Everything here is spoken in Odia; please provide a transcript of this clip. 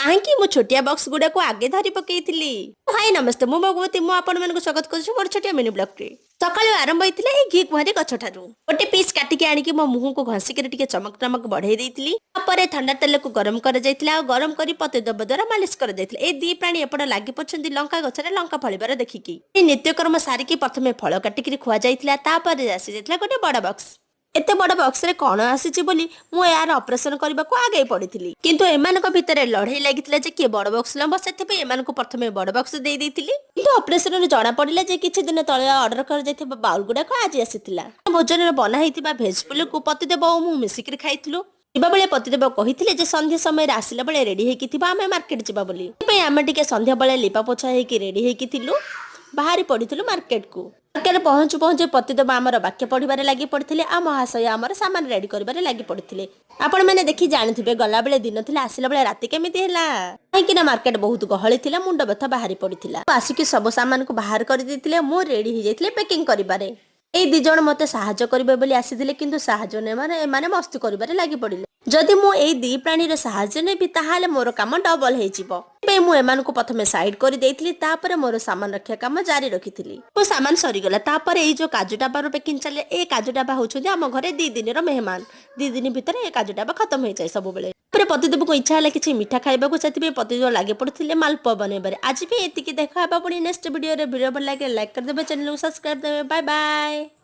କାହିଁକି ମୁଁ ଛୋଟିଆ ବକ୍ସ ଗୁଡାକୁ ଆଗେ ଧରି ପକେଇଥିଲି। ହାଇ, ନମସ୍ତେ, ମୁଁ ଭଗବତୀ। ମୁଁ ଆପଣମାନଙ୍କୁ ସ୍ୱାଗତ କରୁଛି ମୋର ଛୋଟିଆ ମିନି ବ୍ଲଗରେ। ସକାଳୁ ଆରମ୍ଭ ହେଇଥିଲା ଏଇ ଘି କୁଆଁରୀ ଗଛ ଠାରୁ। ଗୋଟେ ପିସ୍ କାଟିକି ଆଣିକି ମୋ ମୁହଁକୁ ଘଷିକିରି ଟିକେ ଚମକ ଚମକ ବଢେଇ ଦେଇଥିଲି। ତାପରେ ଥଣ୍ଡା ତେଲକୁ ଗରମ କରାଯାଇଥିଲା ଆଉ ଗରମ କରି ପତିଦେବ ଦ୍ୱାରା ମାଲିସ କରାଯାଇଥିଲା। ଏଇ ଦି ପ୍ରାଣୀ ଏପଟେ ଲାଗି ପଡିଛନ୍ତି ଲଙ୍କା ଗଛରେ ଲଙ୍କା ଫଳିବାର ଦେଖିକି। ଏଇ ନିତ୍ୟକର୍ମ ସାରିକି ପ୍ରଥମେ ଫଳ କାଟିକିରି ଖୁଆଯାଇଥିଲା। ତାପରେ ଆସିଯାଇଥିଲା ଗୋଟେ ବଡ ବକ୍ସ। ଏତେ ବଡ ବକ୍ସରେ କଣ ଆସିଛି ବୋଲି ମୁଁ ଏହାର ଅପରେସନ କରିବାକୁ ଆଗେଇ ପଡିଥିଲି, କିନ୍ତୁ ଏମାନଙ୍କ ଭିତରେ ଲଢେଇ ଲାଗିଥିଲା ଯେ କିଏ ବଡ ବକ୍ସ ନେବ। ସେଥିପାଇଁ ଏମାନଙ୍କୁ ପ୍ରଥମେ ବଡ ବକ୍ସ ଦେଇ ଦେଇଥିଲି। କିନ୍ତୁ ଅପରେସନରେ ଜଣା ପଡିଲା ଯେ କିଛି ଦିନ ତଳେ ଅର୍ଡର କରାଯାଇଥିବା ବାଉଲ ଗୁଡାକ ଆଜି ଆସିଥିଲା। ଭୋଜନରେ ବନା ହେଇଥିବା ଭେଜ ପୁଲାଉକୁ ପତିଦେବ ଓ ମୁଁ ମିଶିକିରି ଖାଇଥିଲୁ। ଯିବାବେଳେ ପତିଦେବ କହିଥିଲେ ଯେ ସନ୍ଧ୍ୟା ସମୟରେ ଆସିଲା ବେଳେ ରେଡି ହେଇକି ଥିବା, ଆମେ ମାର୍କେଟ ଯିବା ବୋଲି। ସେଥିପାଇଁ ଆମେ ଟିକେ ସନ୍ଧ୍ୟା ବେଳେ ଲିପା ପୋଛା ହେଇକି ରେଡି ହେଇକି ଥିଲୁ, ବାହାରି ପଡିଥିଲୁ ମାର୍କେଟକୁ। ମାର୍କେଟ ପହଞ୍ଚୁ ପହଞ୍ଚୁ ପତିଦେବ ଆମର ବାକ୍ୟ ପଢିବାରେ ଲାଗି ପଡିଥିଲେ ଆଉ ମହାଶୟ ଆମର ସାମାନ ରେଡି କରିବାରେ ଲାଗି ପଡିଥିଲେ। ଆପଣମାନେ ଦେଖି ଜାଣିଥିବେ, ଗଲାବେଳେ ଦିନ ଥିଲା, ଆସିଲା ବେଳେ ରାତି କେମିତି ହେଲା। କାହିଁକି ନା ମାର୍କେଟ ବହୁତ ଗହଳି ଥିଲା, ମୁଣ୍ଡ ବ୍ୟଥା ବାହାରି ପଡିଥିଲା। ଆସିକି ସବୁ ସାମାନକୁ ବାହାର କରିଦେଇଥିଲେ। ମୁଁ ରେଡି ହେଇଯାଇଥିଲି ପ୍ୟାକିଂ କରିବାରେ। ଏଇ ଦି ଜଣ ମତେ ସାହାଯ୍ୟ କରିବେ ବୋଲି ଆସିଥିଲେ, କିନ୍ତୁ ସାହାଯ୍ୟ ନେବାରେ ଏମାନେ ମସ୍ତି କରିବାରେ ଲାଗି ପଡିଲେ। ଯଦି ମୁଁ ଏଇ ଦି ପ୍ରାଣୀର ସାହାଯ୍ୟ ନେବି, ତାହେଲେ ମୋର କାମ ଡବଲ ହେଇଯିବ। ସେଥିପାଇଁ ମୁଁ ଏମାନଙ୍କୁ ପ୍ରଥମେ ସାଇଡ କରିଦେଇଥିଲି। ତାପରେ ମୋର ସାମାନ ରଖିବା କାମ ଜାରି ରଖିଥିଲି। ମୋ ସାମାନ ସରିଗଲା। ତାପରେ ଏଇ ଯୋଉ କାଜୁ ଡାବାର ପ୍ୟାକିଂ ଚାଲେ। ଏ କାଜୁ ଡାବା ହଉଛନ୍ତି ଆମ ଘରେ 2 ଦିନର ମେହମାନ। 2 ଦିନ ଭିତରେ ଏ କାଜୁ ଡାବା ଖତମ ହେଇଯାଏ ସବୁବେଳେ। ତାପରେ ପତିଦେବକୁ ଇଚ୍ଛା ହେଲା କିଛି ମିଠା ଖାଇବାକୁ। ସେଥିପାଇଁ ପତିଦେବ ଲାଗି ପଡୁଥିଲେ ମାଲପୁଆ ବନେଇବାରେ। ଆଜି ପାଇଁ ଏତିକି। ଦେଖା ହେବା ପୁଣି ନେକ୍ସଟ ଭିଡିଓରେ। ଭିଡିଓ ଭଲ ଲାଗେ ଲାଇକ୍ କରିଦେବେ, ଚ୍ୟାନେଲକୁ ସବସ୍କ୍ରାଇବ ଦେବେ। Bye bye.